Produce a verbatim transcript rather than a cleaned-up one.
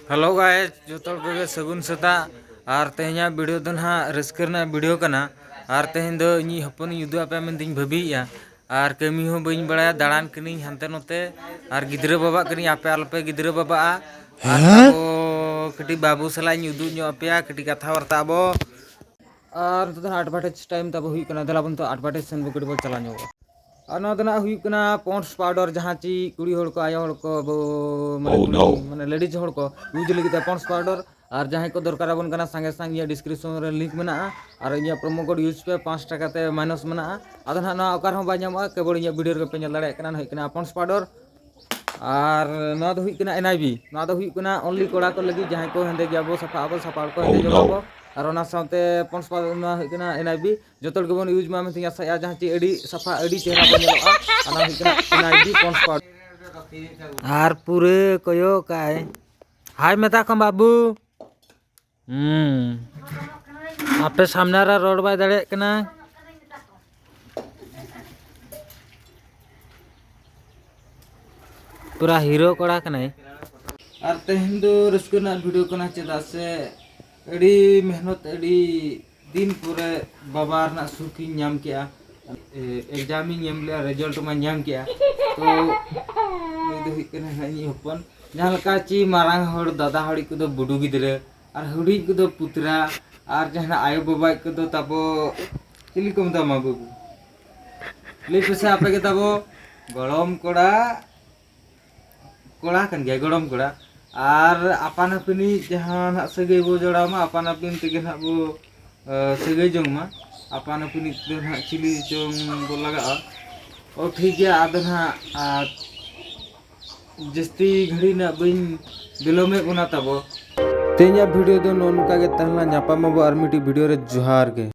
Hello guys, ᱡᱚᱛᱚ ᱦᱚᱲ ᱠᱚᱜᱮ ᱥᱟᱹᱜᱩᱱ ᱥᱮᱛᱟᱜ᱾ ᱟᱨ ᱛᱮᱦᱮᱧᱟᱜ video ᱫᱚ ᱱᱟᱦᱟᱜ ᱨᱟᱹᱥᱠᱟᱹ ᱨᱮᱱᱟᱜ video ᱠᱟᱱᱟ᱾ ᱟᱨ ᱛᱮᱦᱮᱧ ᱫᱚ ᱤᱧᱤᱡ ᱦᱚᱯᱚᱱᱤᱧ ᱩᱫᱩᱜ ᱟᱯᱮᱭᱟ ᱢᱮᱱᱛᱮᱧ ᱵᱷᱟᱹᱵᱤᱭᱮᱫᱼᱟ᱾ ᱟᱨ ᱠᱟᱹᱢᱤ ᱦᱚᱸ ᱵᱟᱹᱧ ᱵᱟᱲᱟᱭᱟ, ᱫᱟᱬᱟᱱ ᱠᱟᱹᱱᱟᱹᱧ ᱦᱟᱱᱛᱮ ᱱᱚᱛᱮ᱾ ᱟᱨ ᱜᱤᱫᱽᱨᱟᱹ ᱵᱟᱵᱟᱜ ᱠᱟᱹᱱᱟᱹᱧ, ᱟᱯᱮ ᱟᱞᱚᱯᱮ ᱜᱤᱫᱽᱨᱟᱹ ᱵᱟᱵᱟᱜᱼᱟ᱾ ᱟᱨ ᱦᱮᱸ? ᱟᱵᱚ ᱠᱟᱹᱴᱤᱡ ᱵᱟᱹᱵᱩ ᱥᱟᱞᱟᱜ ᱤᱧ ᱩᱫᱩᱜ ᱧᱚᱜ ᱟᱯᱮᱭᱟ, ᱠᱟᱹᱴᱤᱡ ᱠᱟᱛᱷᱟ ᱵᱟᱨᱛᱟ ᱟᱵᱚ᱾ ᱟᱨ ᱱᱤᱛᱚᱜ ᱫᱚ ᱱᱟᱦᱟᱜ advertise time ᱛᱟᱵᱚ ᱦᱩᱭᱩᱜ ᱠᱟᱱᱟ, ᱫᱮᱞᱟ ᱵᱚᱱ ᱱᱤᱛᱚᱜ advertise ᱥᱮᱱ ᱵᱚ ᱠᱟᱹᱴᱤᱡ ᱵᱚᱱ ᱪᱟᱞᱟᱣ ᱧᱚᱜᱚᱜᱼᱟ᱾ ᱟᱨ ᱱᱚᱣᱟ ᱫᱚ ᱱᱟᱦᱟᱜ ᱦᱩᱭᱩᱜ ᱠᱟᱱᱟ Pond's powder, ᱡᱟᱦᱟᱸ ᱪᱤ ᱠᱩᱲᱤ ᱦᱚᱲ ᱠᱚ, ᱟᱭᱳ ᱦᱚᱲ ᱠᱚ, ᱟᱵᱚ ᱢᱟᱱᱮ Oh, ᱠᱩᱲᱤ, no. ᱢᱟᱱᱮ ladies ᱦᱚᱲ ᱠᱚ use ᱞᱟᱹᱜᱤᱫ ᱛᱮ Pond's powder᱾ ᱟᱨ ᱡᱟᱦᱟᱸᱭ ᱠᱚ ᱫᱚᱨᱠᱟᱨ ᱟᱵᱚᱱ ᱠᱟᱱᱟ, ᱥᱟᱸᱜᱮ ᱥᱟᱝ ᱤᱧᱟᱹᱜ description ᱨᱮ link ᱢᱮᱱᱟᱜᱼᱟ᱾ ᱟᱨ ᱤᱧᱟᱹᱜ promo code use ᱯᱮ, ᱯᱟᱸᱪ ᱴᱟᱠᱟ ᱛᱮ minus ᱢᱮᱱᱟᱜᱼᱟ᱾ ᱟᱫᱚ ᱱᱟᱦᱟᱜ ᱱᱚᱣᱟ ᱚᱠᱟ ᱨᱮᱦᱚᱸ ᱵᱟᱭ ᱧᱟᱢᱚᱜᱼᱟ, ᱠᱮᱵᱚᱞ ᱤᱧᱟᱹᱜ video ᱨᱮᱜᱮ ᱯᱮ ᱧᱮᱞ ᱫᱟᱲᱮᱭᱟᱜ ᱠᱟᱱᱟ᱾ ᱱᱚᱣᱟ ᱦᱩᱭᱩᱜ ᱠᱟᱱᱟ Pond's powder᱾ ᱟᱨ ᱱᱚᱣᱟ ᱫᱚ ᱦᱩᱭᱩᱜ ᱠᱟᱱᱟ N I V, ᱱᱚᱣᱟ ᱫᱚ ᱦᱩᱭᱩᱜ ᱠᱟᱱᱟ only ᱠᱚᱲᱟ ᱠᱚ ᱞᱟᱹᱜᱤᱫ, ᱡᱟᱦᱟᱸᱭ ᱠᱚ ᱦᱮᱸᱫᱮ ᱜᱮᱭᱟ ᱵᱚ, ᱥᱟᱯᱷᱟ ᱟᱵᱚ, ᱥᱟᱯᱷᱟ ᱦᱚᱲ ᱠᱚ ᱦᱮᱸᱫᱮ Oh, ᱧᱚᱜ no. ᱟᱵᱚ᱾ ᱟᱨ ᱚᱱᱟ ᱥᱟᱶᱛᱮ Pond's powder, ᱱᱚᱣᱟ ᱦᱩᱭᱩᱜ ᱠᱟᱱᱟ N I V, ᱡᱚᱛᱚ ᱦᱚᱲ ᱜᱮᱵᱚᱱ use ᱢᱟ ᱢᱮᱱᱛᱮᱧ ᱟᱥᱟᱭᱟ, ᱡᱟᱦᱟᱸ ᱪᱮ ᱟᱹᱰᱤ ᱥᱟᱯᱷᱟ, ᱟᱹᱰᱤ ᱪᱮᱦᱨᱟ ᱵᱚᱱ ᱧᱮᱞᱚᱜᱼᱟ᱾ ᱚᱱᱟ ᱦᱩᱭᱩᱜ ᱠᱟᱱᱟ N I V Pond's powder᱾ ᱟᱨ ᱯᱩᱨᱟᱹ ᱠᱚᱭᱚᱜ ᱠᱟᱭ, ᱦᱟᱭ ᱢᱮᱛᱟ ᱠᱚᱢ ᱵᱟᱹᱵᱩ᱾ ᱦᱩᱸ, ᱟᱯᱮ ᱥᱟᱢᱱᱟ ᱨᱮ ᱨᱚᱲ ᱵᱟᱭ ᱫᱟᱲᱮᱭᱟᱜ ᱠᱟᱱᱟ᱾ ᱯᱩᱨᱟ hero ᱠᱚᱲᱟ ᱠᱟᱱᱟᱭ᱾ ᱟᱨ ᱛᱮᱦᱮᱧ ᱫᱚ ᱨᱟᱹᱥᱠᱟᱹ ᱨᱮᱱᱟᱜ video ᱠᱟᱱᱟ, ᱪᱮᱫᱟᱜ ᱥᱮ ᱟᱹᱰᱤ ᱢᱮᱦᱱᱚᱛ, ᱟᱹᱰᱤ ᱫᱤᱱ ᱯᱚᱨᱮ ᱵᱟᱵᱟ ᱨᱮᱱᱟᱜ ᱥᱩᱠ ᱤᱧ ᱧᱟᱢ ᱠᱮᱜᱼᱟ᱾ ᱮ, exam ᱤᱧ ᱮᱢ ᱞᱮᱜᱼᱟ, result ᱢᱟ ᱧᱟᱢ ᱠᱮᱜᱼᱟ᱾ ᱛᱚ ᱱᱩᱭ ᱫᱚ ᱦᱩᱭᱩᱜ ᱠᱟᱱᱟ ᱦᱟᱸᱜ ᱤᱧᱤᱡ ᱦᱚᱯᱚᱱ᱾ ᱡᱟᱦᱟᱸ ᱞᱮᱠᱟ ᱪᱮ ᱢᱟᱨᱟᱝ ᱦᱚᱲ, ᱫᱟᱫᱟ ᱦᱚᱲ ᱠᱚᱫᱚ ᱵᱩᱰᱩ ᱜᱤᱫᱽᱨᱟᱹ, ᱟᱨ ᱦᱩᱰᱤᱧ ᱠᱚᱫᱚ ᱯᱩᱛᱨᱟ, ᱟᱨ ᱡᱟᱦᱟᱸᱱᱟᱜ ᱟᱭᱳ ᱵᱟᱵᱟ ᱠᱚᱫᱚ ᱛᱟᱵᱚ ᱪᱤᱞᱤ ᱠᱚ ᱢᱮᱛᱟᱢᱟ ᱵᱟᱹᱵᱩ? ᱞᱟᱹᱭ ᱯᱮᱥᱮ ᱟᱯᱮ ᱜᱮ ᱛᱟᱵᱚ ᱜᱚᱲᱚᱢ ᱠᱚᱲᱟ, ᱠᱚᱲᱟ ᱠᱟᱱ ᱜᱮᱭᱟᱭ ᱜᱚᱲᱚᱢ ᱠᱚᱲᱟ᱾ ᱟᱨ ᱟᱯᱟᱱ ᱟᱹᱯᱤᱱᱤᱡ ᱡᱟᱦᱟᱸ ᱱᱟᱜ ᱥᱟᱹᱜᱟᱹᱭ ᱵᱚ ᱡᱚᱲᱟᱣ ᱢᱟ, ᱟᱯᱟᱱ ᱟᱹᱯᱤᱱ ᱛᱮᱜᱮ ᱱᱟᱜ ᱵᱚ, ᱮ, ᱥᱟᱹᱜᱟᱹᱭ ᱡᱚᱝ ᱢᱟ᱾ ᱟᱯᱟᱱ ᱟᱹᱯᱤᱱᱤᱡ ᱫᱚ ᱱᱟᱜ ᱪᱤᱞᱤ ᱪᱚᱝ ᱵᱚ ᱞᱟᱜᱟᱜᱼᱟ᱾ ᱚ, ᱴᱷᱤᱠ ᱜᱮᱭᱟ, ᱟᱫᱚ ᱱᱟᱜ, ᱟᱨ ᱡᱟᱹᱥᱛᱤ ᱜᱷᱟᱹᱲᱤᱡ ᱱᱟᱜ ᱵᱟᱹᱧ ᱵᱤᱞᱚᱢᱮᱫ ᱵᱚᱱᱟ ᱛᱟᱵᱚ᱾ ᱛᱮᱦᱮᱧᱟᱜ video ᱫᱚ ᱱᱚᱜᱼᱚ ᱱᱚᱝᱠᱟ ᱜᱮ ᱛᱟᱦᱮᱸ ᱞᱮᱱᱟ᱾ ᱧᱟᱯᱟᱢ ᱟᱵᱚ ᱟᱨ ᱢᱤᱫᱴᱤᱡ video ᱨᱮ᱾ ᱡᱚᱦᱟᱨ ᱜᱮ᱾